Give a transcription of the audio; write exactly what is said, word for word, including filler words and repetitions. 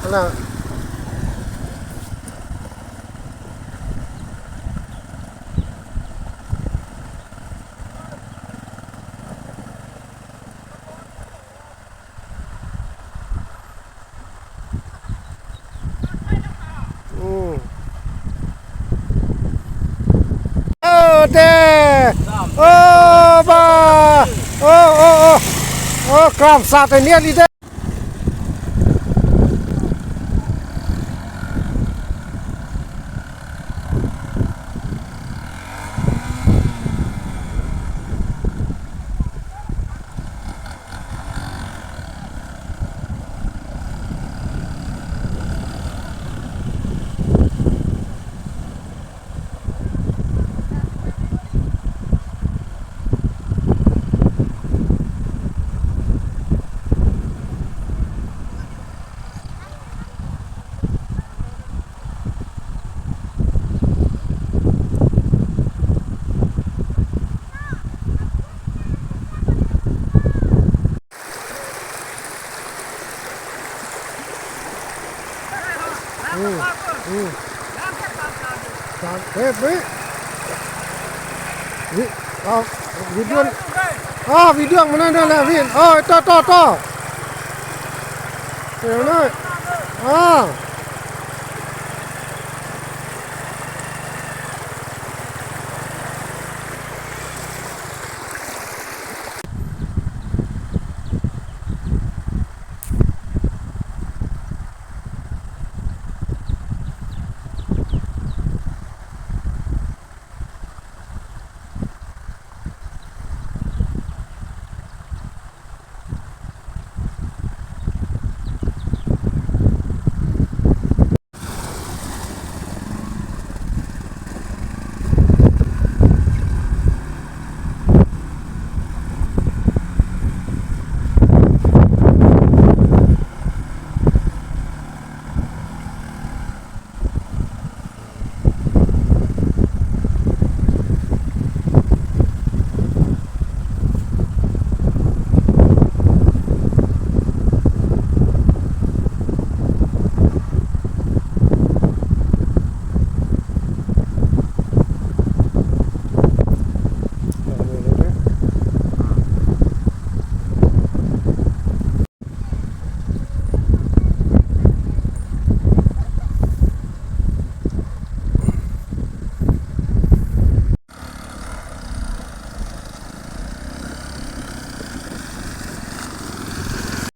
Hala. Hmm. Oh, de. Oh, ba. Oh, oh, oh. Oh, kramsat ini ali de. Hmm, hmm. Sa-, eh, be. Vi-, ah, video. Ah, video mana na la, Vin. Oh, to, to, to. Ya, na. Ah.